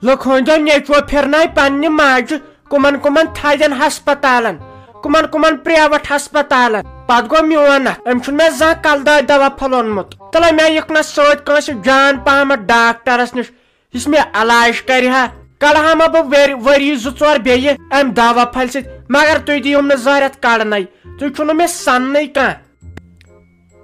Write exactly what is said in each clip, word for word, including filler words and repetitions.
لُکھ ہٕنٛدیو نیٚچوو پھِرنایہِ پننہِ ماجہِ کُمن کُمن تھدٮ۪ن ہسپتالن، کُمن کُمن پریویٹ ہسپتالن۔ پتہٕ گوٚو میون اکھ، أمۍ چھُنہٕ مےٚ زانٛہہ کلہٕ دادِ دوا پھوٚل اوٚنمُت۔ تہٕ لے مےٚ یِکھ نہ سۭتۍ کٲنٛسہِ جان پہمتھ ڈاکٹرس نِش، یُس مےٚ علاج کرِ ہا۔ کڑٕ ہا ما بہٕ ؤرۍ، ؤری زٕ ژور بیٚیہِ امہِ دوا پھلہِ سۭتۍ، مگر تُہۍ دِیِو نہٕ زانٛہہ رٮ۪تھ کڑنَے۔ تُہۍ چھُو نہٕ مےٚ سننٕے کانٛہہ۔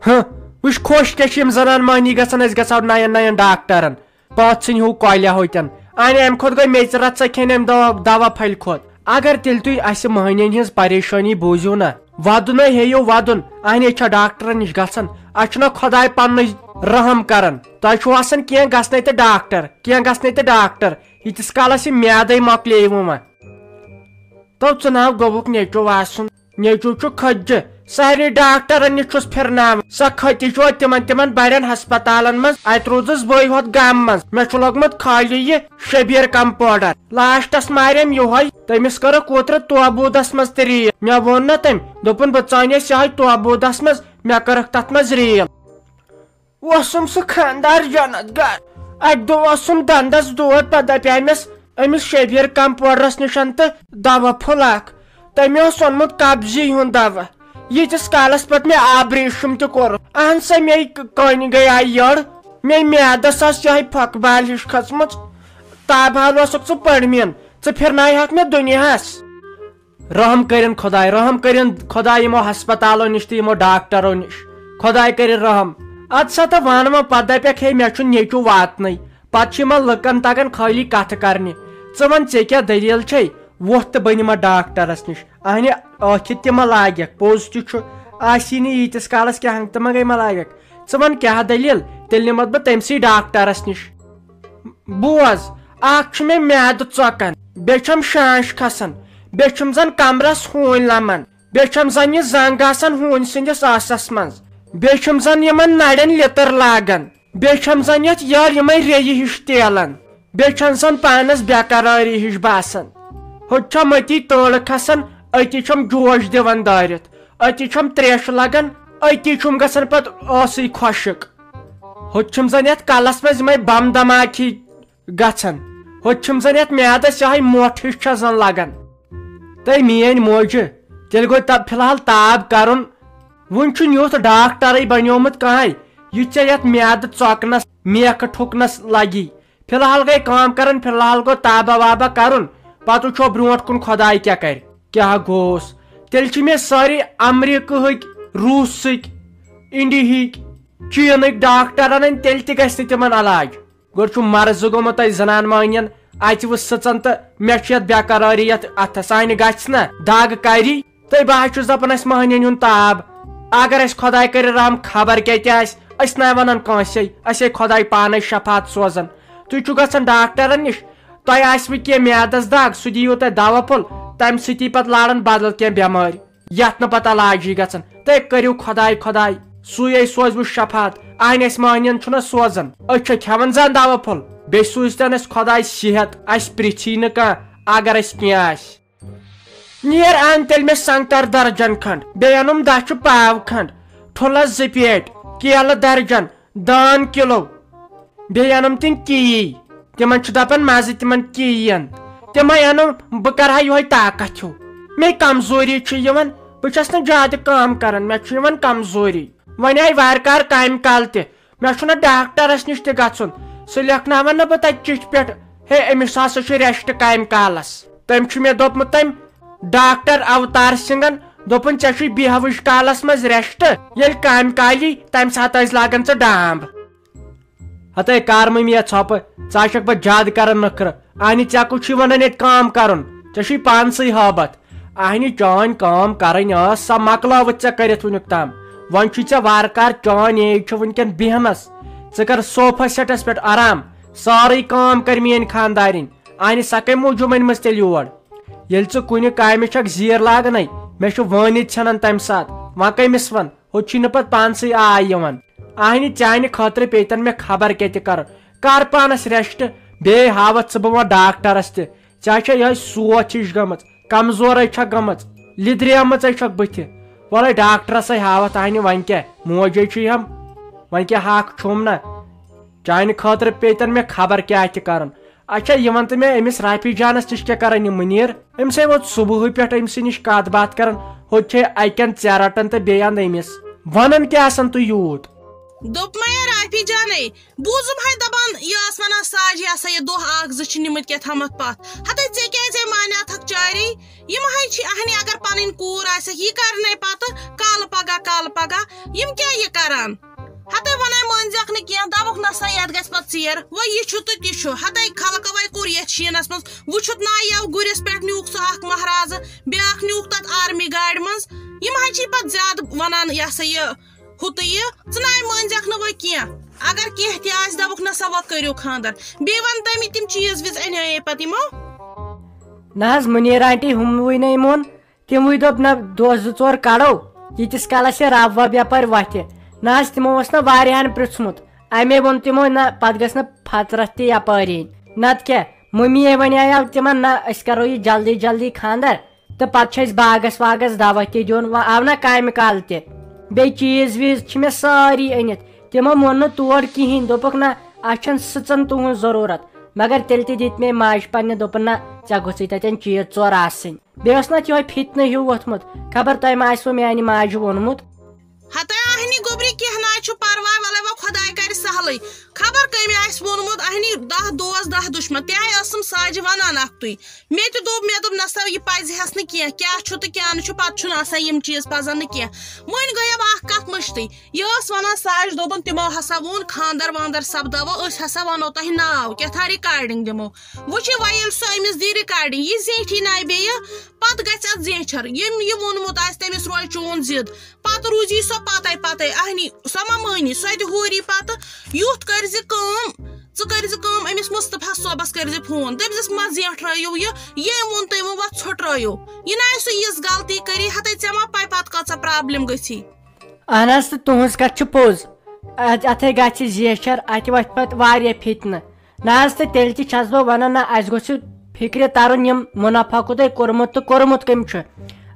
ہہ، وٕچھ خۄش کیٛاہ چھِ یِم زنان مٔہنی گژھان، أسۍ گژھو نین نین ڈاکٹرن۔ پانٛژھ ژھٕنۍ ہیوٗ کۄلہِ ہوتٮ۪ن۔ اہنہِ، امہِ کھۄتہٕ گٔے میٚژِ رژھ ژےٚ کھیٚنۍ امہِ دوا، دوا پھلہِ کھۄتہٕ۔ اگر تیٚلہِ تُہۍ اسہِ مٔہنِین ہٕنٛز پریشٲنی بوٗزِو نا، ودُن ہے ہیٚیِو ودُن، اہنہِ، أسۍ چھا ڈاکٹرن نِش گژھان؟ اسہِ چھُنہ خۄداے پننُے رحم کران؟ تۄہہِ چھُو آسان کینٛہہ گژھنے تہٕ ڈاکٹر، کینٛہہ گژھنے تہٕ ڈاکٹر۔ ییٖتِس کالس یہِ میادے مۄکلییہِ وۄنۍ۔ تو ژٕ ناو گوٚوُکھ نیٚچو آسُن۔ نیٚچو چھُ کھٔتجہِ، سارے ڈاکٹرن نِش چھُس پھِرناوان۔ سۄ کھٔتِج وٲژ تِمن، تِمن بڑٮ۪ن ہسپتالن منٛز، اتہِ روٗزٕس بٕے ہوت گامہٕ منٛز۔ مےٚ چھُ لوٚگمُت خٲلی یہِ شبیر کمپاوڈر۔ لاسٹس مارٮ۪م یِہوے، تٔمِس کٔرٕکھ اوترٕ توبوٗدس منٛز تہِ ریل۔ مےٚ ووٚن نہ تٔمۍ، دوٚپُن، بہٕ ژانیس یِہوے توبوٗدس منٛز، مےٚ کٔرٕکھ تتھ منٛز ریل۔ اوسُم سُہ خاندار جنت گر۔ اکہِ دۄہ اوسُم دندس دود، پتہٕ دپیٛامٮ۪س أمِس شبیر کمپاوڈرس نِشن تہٕ دوا پھوٚل اکھ۔ تٔمۍ اوس اوٚنمُت قبضی ہُنٛد دوا۔ ییٖتِس کالس پتہٕ مےٚ آبریشم تہِ کوٚر، اہن سا، مے ک-، کٔنۍ گٔیے یٔڑ۔ مے میادس آس یِہے پھۄکہٕ بال ہِش کھٔژمٕژ۔ تابہٕ حال اوسکھ ژٕ پٔڑمین، ژٕ پھِرناوہکھ مےٚ دُنیاہس۔ رحم کٔرِن خۄداے، رحم کٔرِن خۄداے یِمو ہسپتالو نِش تہٕ یِمو ڈاکٹرو نِش۔ خۄداے کٔرِن رحم۔ ادٕ سا تہٕ وَن وۄنۍ پتہٕ دَپٮ۪کھ، ہے، مےٚ چھُ نیٚچوٗ واتنٕے۔ پتہٕ چھُ یِمن لُکن تگان خٲلی کتھٕ کرنہِ۔ ژٕ وَن، ژےٚ کیٛاہ دٔلیٖل چھے؟ وۄتھ تہٕ بہٕ نِمہ ڈاکٹرس نِش۔ اہنہِ، ٲکھِتھ تہِ ما لاگٮ۪کھ؟ پوٚز تہِ چھُ، آسی نہٕ ییٖتِس کالس کیٛاہ ہنٛگ تہٕ منٛگے ما لاگٮ۪کھ۔ ژٕ وَن کیٛاہ دٔلیٖل؟ تیٚلہِ نِمتھ بہٕ تٔمسٕے ڈاکٹرس نِش۔ بوز، اکھ چھُ مےٚ میادٕ ژۄکان، بیٚیہِ چھَم شانٛش کھسان، بیٚیہِ چھُم زن کمرس ہوٗنۍ لمان، بیٚیہِ چھَم زن یہِ زنٛگ آسان ہوٗنۍ سٕنٛدِس ٲسس منٛز، بیٚیہِ چھُم زن یِمن نرٮ۪ن لِتٕر لاگان، بیٚیہِ چھَم زن یتھ یٔڑ یِمے ریٚیہِ ہِش تیلان، بیٚیہِ چھَم زن پانس بے قرٲری ہِش باسان۔ ہوٚتہِ چھَم أتی تٲڑٕ کھسان، أتی چھَم جوش دِوان دٲرِتھ، أتی چھَم تریشہِ لگان، أتی چھُم گژھان پتہٕ ٲسٕے خۄشٕک۔ ہوٚتہِ چھُم زن یتھ کلس منٛز یِمے بم دھماکہٕ ہی گژھان۔ ہوٚتہِ چھُم زن یتھ میادس یہے مۄٹھ ہِش چھےٚ زن لگان۔ تہٕ میٲنۍ موجہِ، تیٚلہِ گوٚو تب فی الحال تاب کرُن۔ وُنہِ چھُنہٕ یُتھ ڈاکٹرے بنیومُت کانٛہہ، یُتھ ژےٚ یتھ میادٕ ژۄکنس، میکھٕ ٹھُکنس لگی۔ فی الحال گٔے کٲم کرٕنۍ، فی الحال گوٚو تابہ وابہ کرُن، پتہٕ وٕچھو برونٛٹھ کُن خۄداے کیٛاہ کرِ۔ کیٛاہ گوٚوس؟ تیٚلہِ چھِ مےٚ سٲری امریکہٕکۍ، روٗسٕکۍ، انڈیہٕکۍ، چیٖنٕکۍ ڈاکٹر انٕنۍ، تیٚلہِ تہِ گژھِ نہٕ تِمن علاج۔ گۄڈٕ چھُ مرض گوٚمُت تۄہہِ زنان مٲنین، اَژِ وٕ سٕژن تہٕ مےٚ چھُ یَتھ بے قرٲری یَتھ اَتھس۔ سانہِ گژھِ نہ دگ کری تہٕ بہٕ حظ چھُس دَپان اَسہِ مٔہنِین ہُنٛد تاب۔ اگر اَسہِ خۄداے کَرِ رحم، خبر کیٛاہ تہِ آسہِ، أسۍ نہ وَنان کٲنٛسے، اَسے خۄداے پانے شفاعت سوزان۔ تُہۍ چھِو گژھان ڈاکٹرن نِش، تۄہہِ آسِوٕ کینٛہہ میادس دگ، سُہ دِیِو تۄہہِ دوا پھوٚل، تَمہِ سۭتی پتہٕ لاران بدل کینٛہہ بٮ۪مٲرۍ۔ یتھ نہٕ پتہٕ علاج یی گژھان۔ تُہۍ کٔرِو خۄداے خۄداے، سُے اَسہِ سوزِ وۄنۍ شفاعت۔ اہنہِ اَسہِ مٔہنِین چھُنہ سوزان، أسۍ چھا کھٮ۪وان زانٛہہ دوا پھوٚل؟ بیٚیہِ سوٗزتن اَسہِ خۄداے صحت، اَسہِ پرژھی نہٕ کانٛہہ اگر اَسہِ کینٛہہ آسہِ۔ نیر ان تیٚلہِ مےٚ سنگتر درجن کھنڈ، بیٚیہِ انُم دچھِ پاو کھنڈ، ٹھُلس زٕ پیٹہِ، کیلہٕ درجن، دان کِلو۔ بیٚیہِ اَنُم تِم کِیی، تِمن چھُ دَپان مَزٕ تِمن کِیِین۔ تِمے اَنُم، بہٕ کَرٕ ہا یِہوٚے طاقت ہیوٗ۔ مےٚ کمزوری چھِ یِوان، بہٕ چھَس نہٕ زیادٕ کٲم کَران، مےٚ چھُ یِوان کمزوری۔ وۄنۍ آیہِ وارٕ کارٕ کامہِ کالہٕ تہِ، مےٚ چھُنہٕ ڈاکٹرس نِش تہِ گژھُن۔ سُہ لیکھناوان نہٕ بہٕ تَتہِ چِٹھِ پٮ۪ٹھ، ہے، أمِس ہسا چھُ rest کامہِ کالس۔ تٔمۍ چھُ مےٚ دوٚپمُت، تٔمۍ ڈاکٹر اوتار سنگھن دوٚپُن، "ژےٚ چھُے بیہوٕچ کالس منٛز rest، ییٚلہِ کامہِ کالہِ یی، تَمہِ ساتہٕ ٲسۍ لاگان ژٕ ڈامب۔" ہتے کارمہٕ مےٚ ژھۄپہٕ، ژٕ ہا چھکھ پتہٕ زیادٕ کران نخرٕ۔ اہنہِ ژےٚ کُس چھُے ونان ییٚتہِ کٲم کرُن؟ ژےٚ چھُے پانسٕے ہٲبتھ۔ اہنہِ چٲنۍ کٲم کرٕنۍ ٲس، سۄ مۄکلٲوٕتھ ژےٚ کٔرِتھ وُنیُک تام۔ وۄنۍ چھُے ژےٚ وارٕ کارٕ، چٲنۍ age چھِ وُنکٮ۪ن بیہنس۔ ژٕ کر sofa setس پٮ۪ٹھ آرام۔ سٲرٕے کٲم کرِ میٲنۍ خاندارِنۍ۔ اہنہِ سۄ کمہِ موٗجوٗب أنمٕژ تیٚلہِ یور؟ ییٚلہِ ژٕ کُنہِ کامہِ چھکھ زیٖر لاگنے، مےٚ چھُ وٲنِتھ ژھٮ۪نان تمہِ ساتہٕ۔ وۄنۍ کٔمِس ون؟ ہُتہِ چھُے نہٕ پتہٕ پانسٕے آے یِوان۔ اہنہِ چانہِ خٲطرٕ پیٚیہِ تن مےٚ خبر کیٛاہ تہِ کرُن۔ کر پانس rest، بیٚیہِ ہاوتھ ژٕ بہٕ وۄنۍ ڈاکٹرس تہِ۔ ژےٚ چھےٚ یِہوٚے سوچ ہِش گٔمٕژ، کمزورے چھکھ گٔمٕژ، لِدریمٕژے چھکھ بٕتھِ۔ وَلے ڈاکٹرسے ہاوتھ اہنہِ وۄنۍ کیٛاہ، موجے چھُے ہم، وۄنۍ کیٛاہ حق چھُم نہ؟ چانہِ خٲطرٕ پیٚیہِ تن مےٚ خبر کیٛاہ تہِ کرُن۔ اچھا، یہِ وَن تہٕ مےٚ، أمِس رافی جانَس نِش کیٛاہ کَران یہِ مُنیٖر؟ أمِس ہے ووت صُبحٕے پٮ۪ٹھ أمۍ سٕے نِش کَتھ باتھ کَران، ہُتہِ چھے اَکہِ اَندٕ ژیرٕ رَٹان تہٕ بیٚیہِ اَندٕ أمِس۔ وَنان کیٛاہ آسان تُہۍ یوٗت؟ دوٚپمَے رافی جانَے، بوٗزُم ہے دَپان، یہِ ٲس وَنان ساجہِ، یہِ ہسا یہِ دۄہ اَکھ زٕ چھِ نِمٕتۍ کیٛاہ تھامَتھ پَتھ۔ ہَتَے ژےٚ کیٛازِ ہے مانیٛاتھَکھ چاری؟ یِم ہے چھِ اَہنہِ، اگر پَنٕنۍ کوٗر آسٮ۪کھ، یہِ کَرِ نَے پَتہٕ کالہٕ پَگاہ، کالہٕ پَگاہ۔ یِم کیٛاہ یہِ کَران؟ ہَتَے وَنَے مٲنۍزٮ۪کھ نہٕ کینٛہہ، دَپُکھ نہ سا یَتھ گژھِ پَتہٕ ژیر۔ وۄنۍ یہِ چھُ تہٕ تہِ چھُ۔ ہَتَے خلقہٕ وَے کوٚر یَتھ شیٖنَس منٛز۔ وٕچھُتھ نا یَو گُرِس پٮ۪ٹھ نیوٗکھ سُہ اَکھ مہرازٕ، بیٛاکھ نیوٗکھ تَتھ آرمی گاڑِ منٛز۔ یِم حظ چھِ پَتہٕ زیادٕ وَنان، یہِ ہسا یہِ، ہُہ تہٕ یہِ۔ ژٕ نَے مٲنۍزٮ۪کھ نہٕ وۄنۍ کینٛہہ۔ اگر کینٛہہ تہِ آسہِ، دَپُکھ نہ سا وۄنۍ کٔرِو خانٛدر۔ بیٚیہِ وَن تَمہِ تِم چیٖز وِز اَنے پَتہٕ یِمو۔ نہ حظ، مُنیٖر آنٹی، ہُموٕے نَے مون۔ تِموٕے دوٚپ، نہ، دۄہ زٕ ژور کَڑو، ییٖتِس کالَس یہِ رَب وَب یَپٲرۍ وۄتھِ۔ نہ حظ، تِمو اوس نہ واریاہَن پرٛژھمُت۔ اَمے ووٚن تِمو، نہ، پَتہٕ گژھِ نہ فطرت تہِ یَپٲرۍ یِنۍ۔ نَتہٕ کیٛاہ، مٔمی ہے وَنیٛاو تِمَن، نہ، أسۍ کَرو یہِ جلدی جلدی خانٛدر، تہٕ پَتہٕ چھُ اَسہِ باغَس واغَس دَوا تہِ دیُن، وۄنۍ آو نہ کامہِ کالہٕ تہِ۔ بیٚیہِ چیٖز ویٖز چھِ مےٚ سٲری أنِتھ۔ تِمو مون نہٕ تور کِہیٖنۍ، دوٚپُکھ، نہ، اَسہِ چھَنہٕ سٕژَن تُہٕنٛز ضروٗرت۔ مگر تیٚلہِ تہِ دِتۍ مےٚ ماجہِ پنٛنہِ، دوٚپُن، نہ، ژےٚ گوٚژھُے تَتٮ۪ن چیٖز ژور آسٕنۍ۔ بیٚیہِ اوس نہ اَتھ یِہوٚے فِتنہٕ ہیوٗ ووٚتھمُت، خبر تۄہہِ ما آسِوٕ میٛانہِ ماجہِ ووٚنمُت۔ ہتے اہنی گوٚبری، کینٛہہ نہ حظ چھُ پرواے، وَلَے وۄنۍ خۄداے کَرِ سہلٕے۔ خبر کٔمۍ آسہِ ووٚنمُت اہنی، دَہ دوس دَہ دُشمن۔ تہِ ہَے ٲسٕم ساجہِ وَنان اَکھتُے۔ مےٚ تہِ دوٚپ، مےٚ دوٚپ، نہ سا، یہِ پَزِ ہَس نہٕ کینٛہہ، کیٛاہ چھُ تہٕ کیٛاہ نہٕ چھُ، پَتہٕ چھُنہٕ آسان یِم چیٖز پَزَن نہٕ کینٛہہ۔ وۄنۍ گٔیَم اَکھ کَتھ مٔشتٕے۔ یہِ ٲس وَنان ساجہِ، دوٚپُن، تِمو ہسا ووٚن، خانٛدر وانٛدر سَپداوا، أسۍ ہسا وَنو تۄہہِ ناو، کیٛاہ تھام ریکارڈنگ دِمو۔ وۄنۍ چھِ وۄنۍ ییٚلہِ سُہ أمِس دی ریکارڈنگ، یہِ زیٹھی نَے بیٚیہِ، پَتہٕ گژھِ اَتھ زینچھر۔ ییٚمۍ یہِ ووٚنمُت آسہِ، تٔمِس روزِ چون ضد۔ پَتہٕ روٗزی سۄ پَتَے پَتَے، اہنی، سۄ ما مٲنی، سۄ تہِ ہورِ پَتہٕ۔ یُتھ کٔرۍ زِ کٲم، ژٕ کٔرۍ زِ کٲم، أمِس مُصطفیٰ صٲبَس کٔرۍ زِ فون، دٔپۍ زِس، مہ زینٹھرٲیِو یہِ، ییٚمۍ ووٚن تٔمۍ ووٚن، وۄتھ ژھۄٹرٲیِو۔ یہِ نہ آسہِ سُہ یِژھ غلطی کٔری، ہَتَے ژےٚ ما پَے پَتہٕ کۭژاہ پرابلم گٔژھی۔ اہن حظ، تہٕ تُہنٛز کتھ چھِ پوٚز۔ اتھ، اتھے گژھِ زیچھر، اتہِ وتھِ پتہٕ واریاہ فتنہٕ۔ نہ حظ، تہٕ تیٚلہِ تہِ چھس بہٕ ونان، نہ، اسہِ گوٚژھ یہِ فکرِ ترُن، یِم منافع کوٗتاہ کوٚرمُت تہٕ کوٚرمُت کٔمۍ چھُ۔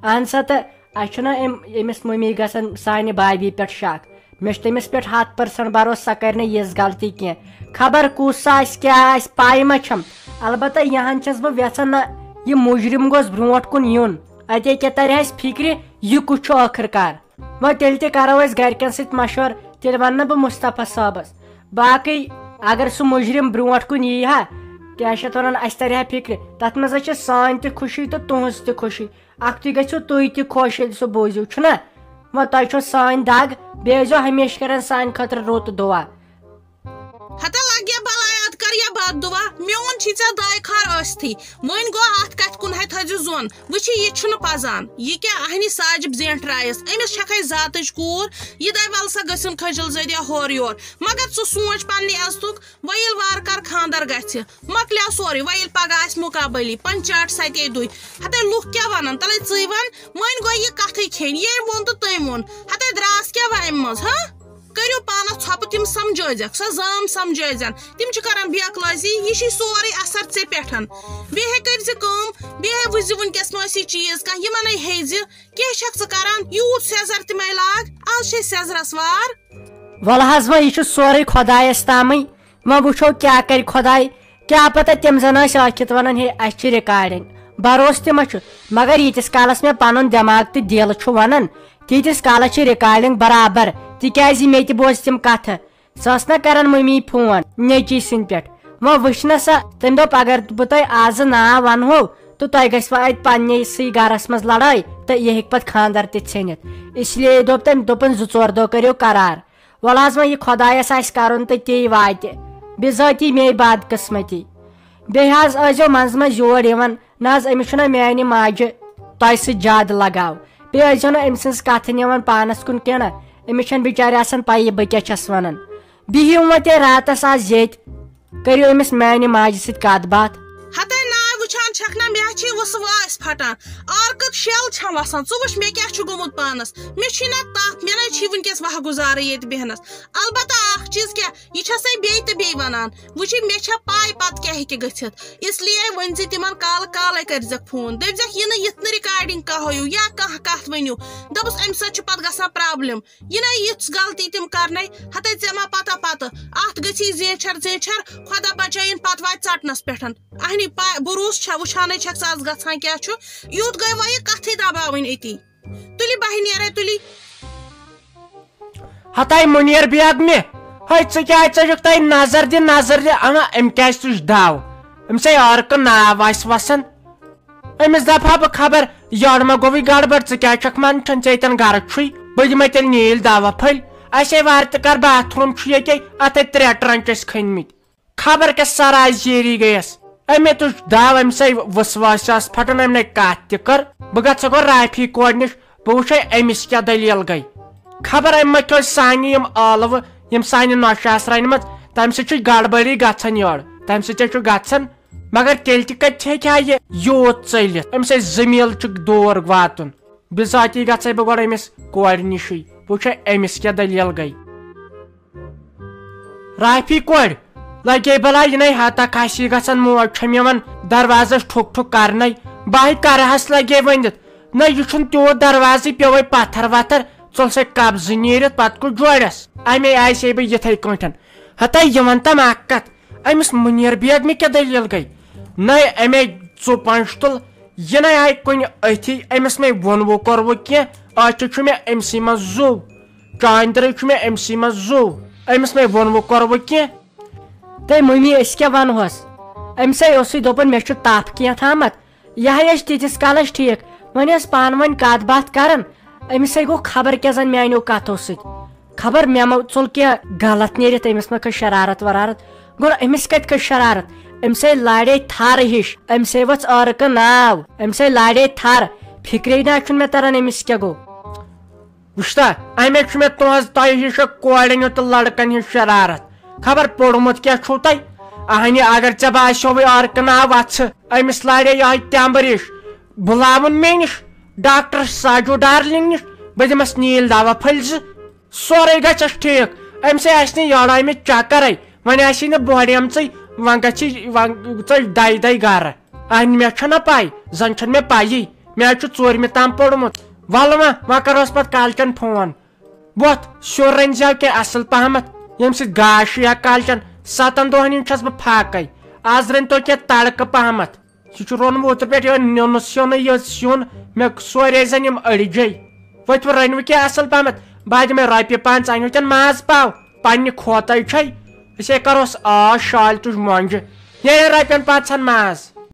اہن سا، تہٕ اسہِ چھُنہ أمۍ، أمِس مٔمی گژھان سانہِ بابی پٮ۪ٹھ شک۔ مےٚ چھُ تٔمِس پٮ۪ٹھ ہتھ percent بھروسہٕ، سۄ کرِ نہٕ یِژھ غلطی کینٛہہ۔ خبر کُس آسہِ، کیٛاہ آسہِ، پاے ما چھم۔ البتہ یہِ ہن چھس بہٕ یژھان، نہ، یہِ مجرم گوٚژھ برونٛٹھ کُن یُن۔ اتے کیٛاہ ترِ اسہِ فکرِ، یہِ کُس چھُ ٲخٕر کار۔ وۄنۍ تیٚلہِ تہِ کرو أسۍ گرِکٮ۪ن سۭتۍ مشورٕ، تیٚلہِ ونہٕ نہٕ بہٕ مصطفیٰ صٲبس۔ باقٕے اگر سُہ مُجرم برونٛٹھ کُن یی ہا، کیٛاہ چھِ اتھ ونان، اسہِ ترِ ہا فکرِ۔ تتھ منٛز حظ چھِ سٲنۍ تہِ خوشی تہٕ تُہنٛز تہِ خوشی۔ اکھتُے گژھِو تُہۍ تہِ خۄش ییٚلہِ سُہ بوٗزِو، چھُنہ؟ وۄنۍ تۄہہِ چھو سٲنۍ دگ، بیٚیہِ ٲسۍزیو ہمیشہِ کران سانہِ خٲطرٕ رُت دُعا۔ ہتا لگیا بلاے اد کر یا بد دعا، میون چھی ژےٚ داے خار ٲستھی۔ وۄنۍ گوٚو اتھ کتھِ کُن ہے تھٲیزِ زون۔ وٕچھِ، یہِ چھُنہٕ پزان۔ یہِ کیٛاہ اہنہِ ساجب زینٹھ رایس؟ أمِس چھکھے ذاتٕچ کوٗر۔ یہِ داے ول سا گٔژھِن کھجل زٔدیا ہورٕ یور۔ مگر ژٕ سونچ پننہِ عزتُک، وۄنۍ ییٚلہِ وارٕ کار خاندر گژھِ، مۄکلیو سورُے۔ وۄنۍ ییٚلہِ پگاہ آسہِ مُقابلی، پنچاٹ ستے دُہۍ۔ ہتے لُکھ کیٛاہ ونن؟ تلے ژٕے ون۔ وۄنۍ گوٚو یہِ کتھٕے کھیٚنۍ، ییٚمۍ ووٚن تہٕ تٔمۍ ووٚن۔ ہتے دراس کیٛاہ وامہِ منٛز، ہاں؟ کٔرِو پانس ژھۄپہٕ تِم سمجھٲوزٮ۪کھ، سۄ زام سمجھٲوزٮ۪ن۔ تِم چھِ کران بے عقلٲزی، یہِ چھِ سورُے اثر ژےٚ پٮ۪ٹھ۔ بیٚیہِ ہے کٔرۍ زِ کٲم، بیٚیہِ ہے وٕچھ زِ وٕنکیٚس ما ٲسی چیٖز کانٛہہ، یِمن ہے ہے زِ کینٛہہ چھکھ ژٕ کران، یوٗت سیٚزر تہِ مے لاگ، از چھے سیٚزرس وار۔ وَلہٕ حظ وۄنۍ، یہِ چھُ سورُے خۄدایس تامٕے۔ وۄنۍ وٕچھو کیٛاہ کرِ خۄداے۔ کیٛاہ پتہ تِم زن ٲسۍ ٲکھِتھ ونان، ہے، اسہِ چھِ recording۔ بروسہٕ تہِ ما چھُ؟ مگر ییٖتِس کالس مےٚ پنُن دٮ۪ماغ تہٕ دِل چھُ ونان، تیٖتِس کالس چھِ recording برابر، تِکیٛازِ مےٚ تہِ بوزِ تِم کتھٕ۔ سۄ ٲس نہ کران مٔمی فون نیٚچی سٕنٛدِ پٮ۪ٹھ۔ وۄنۍ وٕچھ نہ سا، تٔمۍ دوٚپ، اگر بہٕ تۄہہِ آزٕ ناو ونہو تہٕ تۄہہِ گژھِوٕ اتہِ پننہِ سٕے گرس منٛز لڑٲے تہٕ یہِ ہیٚکہِ پتہٕ خانٛدر تہِ ژھیٚنِتھ۔ اس لیے دوٚپ تٔمۍ، دوٚپُن، زٕ ژور دۄہ کٔرِو قرار۔ وَلہٕ حظ، وۄنۍ یہِ خۄدایَس آسہِ کَرُن تہٕ تی واتہِ، بِذٲتی مے بدقٕسمتی۔ بیٚیہِ حظ ٲسۍزیو منٛزٕ منٛزٕ یور یِوان۔ نہ حظ، أمِس چھُنہ میٛانہِ ماجہِ تۄہہِ سۭتۍ زیادٕ لگاو۔ بیٚیہِ ٲسۍزیو نہٕ أمۍ سٕنٛز کَتھٕ نِوان پانَس کُن کینٛہہ نہ۔ أمِس چھَنہٕ بِچارِ آسان پَیی بہٕ کیٛاہ چھَس وَنان۔ بِہِو وۄنۍ تیٚلہِ راتَس آز ییٚتۍ، کٔرِو أمِس میٛانہِ ماجہِ سۭتۍ کَتھ باتھ۔ ہتے ناے وٕچھان چھکھ نا، مےٚ چھے وسواس پھٹان۔ عارقت شیل چھم وسان۔ ژٕ وٕچھ، مےٚ کیٛاہ چھُ گوٚمُت پانس۔ مےٚ چھُے نا تپھ، مےٚ نَے چھُے وٕنکیٚس وَہہ گُزارٕ ییٚتہِ بیٚہنس۔ البتہ اکھ چیٖز کیٛاہ، یہِ چھسے بیٚیہِ تہٕ بیٚیہِ ونان۔ وٕچھِ، مےٚ چھےٚ پاے پتہٕ کیٛاہ ہیٚکہِ گٔژھِتھ۔ اس لیے ؤنۍ زِ تِمن کالہٕ کالے کٔرۍ زٮ۪کھ فون، دٔپۍ زٮ۪کھ، یہِ نہٕ یِتھ نہٕ ریکارڈنگ کانٛہہ ہٲیِو یا کانٛہہ کتھ ؤنِو۔ دوٚپُس، امہِ سۭتۍ چھُ پتہٕ گژھان پرابلم۔ یہِ نَے یِژھ غلطی تِم کرنَے، ہتے ژےٚ ما پتہ پتہٕ۔ اتھ گٔژھی زینچھر زینچھر، خۄدا بچٲیِن پتہٕ واتہِ ژٹنس پٮ۪ٹھ۔ اہنی پا-، بروسہٕ چھا، وٕچھانَے چھکھ ژٕ از گژھان کیٛاہ چھُ۔ یوٗت گٔے وۄنۍ یہِ کتھٕے دباوٕنۍ أتی۔ تُلہِ بہٕ نیرے، تُلہِ۔ ہتاے منیر بیگ مےٚ۔ ہے، ژٕ کیٛازِ ژٔجُکھ تَے نظر دِ، نظر دِ؟ انا، أمۍ کیٛازِ تُج داو؟ أمِس ہے عارقہٕ ناو آسہِ وسان۔ أمِس دپہٕ ہا بہٕ خبر، یورٕ ما گوٚوُے گڑبڑ، ژٕ کیٛازِ چھکھ منٛدچھان، ژےٚ ییٚتٮ۪ن گرٕ چھُے؟ بہٕ دِمے تیٚلہِ نیٖلۍ دوا پھٔلۍ۔ اَسے وارٕ تہٕ کر، باتھ روٗم چھُ ییٚتے، اَتھے ترٛےٚ ٹرنچ أسۍ کھٔنۍ مٕتۍ۔ خبر کیٛاہ سرازیری گٔیَس۔ أمۍ ہے تُج داو، أمِس ہے وسواس آس پھٹان، أمۍ نے کتھ تہِ کٔر۔ بہٕ گژھٕ گۄڈٕ رافی کورِ نِش، بہٕ وٕچھے أمِس کیٛاہ دٔلیٖل گٔے۔ خبر أمۍ ما کھیوٚو سانہِ یِم ٲلوٕ، یِم سانہِ نۄشہِ آسہٕ رَنِمَژٕ، تَمہِ سۭتۍ چھُ گڑبڑی گژھان یورٕ، تَمہِ سۭتۍ چھُ گژھان۔ مگر تیٚلہِ تہِ کَتہِ ہیٚکہِ ہا یہِ یوٗت ژٔلِتھ؟ أمِس ہے زٔمیٖل چھُ دوٗر واتُن۔ بِذٲتی گژھے بہٕ گۄڈٕ أمِس کورِ نِشٕے، بہٕ وٕچھے أمِس کیٛاہ دٔلیٖل گٔے۔ رافی کورِ، لگے بلا یہِ نے ہتا کھسی گژھان، موج چھم یِوان دروازس ٹھُک ٹھُک کرنے۔ بہٕ ہے کرہس لگے ؤنِتھ، نہ یہِ چھُنہٕ تیوٗت دروازٕے، پیوے پتھر وتھر، ژوٚل سۄ قبضہٕ نیٖرِتھ، پتہٕ کُس جوڑس؟ امے آیہِ سے بہٕ یِتھے کٲٹھۍ۔ ہتے یہِ ون تم اکھ کتھ، أمِس منیر بیگ مےٚ کیٛاہ دٔلیٖل گٔے؟ نَے امے ژوٚپ پنٛج تُل، یہِ نَے آیہِ کُنہِ أتھی، أمِس مے ووٚنوُ کوٚروُ کینٛہہ، أتھۍ چھُ مےٚ أمسٕے منٛز زُو، چانٛدرٕے چھُ مےٚ أمسٕے منٛز زُو، أمِس مے ووٚنوُ کوٚروُ کینٛہہ؟ تہٕ مٔمی، أسۍ کیٛاہ وَنہوس؟ أمِس ہے اوسُے دوٚپُن، مےٚ چھُ تَپھ کینٛہہ تھامَتھ، یہِ ہَے ٲسۍ تیٖتِس کالَس ٹھیٖک، وۄنۍ ٲس پانہٕ ؤنۍ کَتھ باتھ کَران، أمِس ہے گوٚو خبر کیٛاہ زَن میٛانیو کَتھو سۭتۍ۔ خبر مےٚ ما ژوٚل کینٛہہ غلط نیٖرِتھ، أمِس ما کھٔژ شرارت ورارت۔ گوٚو أمِس کتہِ کھٔژ شرارت؟ أمِس ہے لاڑے تھر ہِش، أمِس ہے ؤژھ عٲرقہٕ ناو، أمِس ہے لاڑے تھر۔ فکرے نہ چھُنہٕ مےٚ تران أمِس کیٛاہ گوٚو۔ وٕچھتا، امے چھُ مےٚ تُہنٛز تۄہہِ ہِش کورٮ۪ن ہُنٛد تہٕ لڑکن ہِنٛز شرارت۔ خبر پوٚرمُت کیٛاہ چھُو تۄہہِ؟ اہنہِ، اگر ژےٚ باسیووُے عٲرقہٕ ناو وَژھٕ، أمِس لاڑے یِہوٚے تٮ۪مبٕر ہِش، بُلاوُن مےٚ نِش ڈاکٹر ساجو ڈارلنگ نِش، بہٕ دِمس نیٖل دوا پھٔلۍ زٕ۔ سورُے گژھٮ۪س ٹھیٖک۔ أمۍ سٕے آسہِ نہٕ یورٕ آمٕتۍ چکرے، وۄنۍ آسی نہٕ بورِ آمژٕے، وۄنۍ گژھِ، وۄنۍ ژٔج دَے دَے گرٕ۔ اہنہِ، مےٚ چھَنہ پَے، زَن چھَنہٕ مےٚ پَیی، مےٚ حظ چھُ ژوٗرمہِ تام پوٚرمُت۔ وَلہٕ وۄنۍ، وۄنۍ کَرہوس پَتہٕ کالچَن فون۔ وۄتھ، سیُن رٔنۍ زیو کینٛہہ اَصٕل پَہمَتھ، ییٚمہِ سۭتۍ گاش یی ہا کالچَن۔ سَتَن دۄہَن ہِنٛد چھَس بہٕ فاقَے۔ آز رٔنۍ تو کینٛہہ تَڑکہٕ پَہمَتھ۔ یہِ چھُ روٚنمُت اوترٕ پٮ۪ٹھ یِہوٚے نیُنہٕ سیُنٕے یوت سیُن، مےٚ سورے زَن یِم أڑجے۔ ؤتھِو رٔنِو کینٛہہ اَصٕل پَہمَتھ، بہٕ دِمَے رۄپیہِ پانٛژھ، اَنِو تٮ۪ن ماز پاو، پنٛنہِ کھوتَے چھَے۔ أسۍ ہے کَروس آز شالہِ تُج مۄنٛجہِ، یے رۄپیَن پانٛژَن ماز۔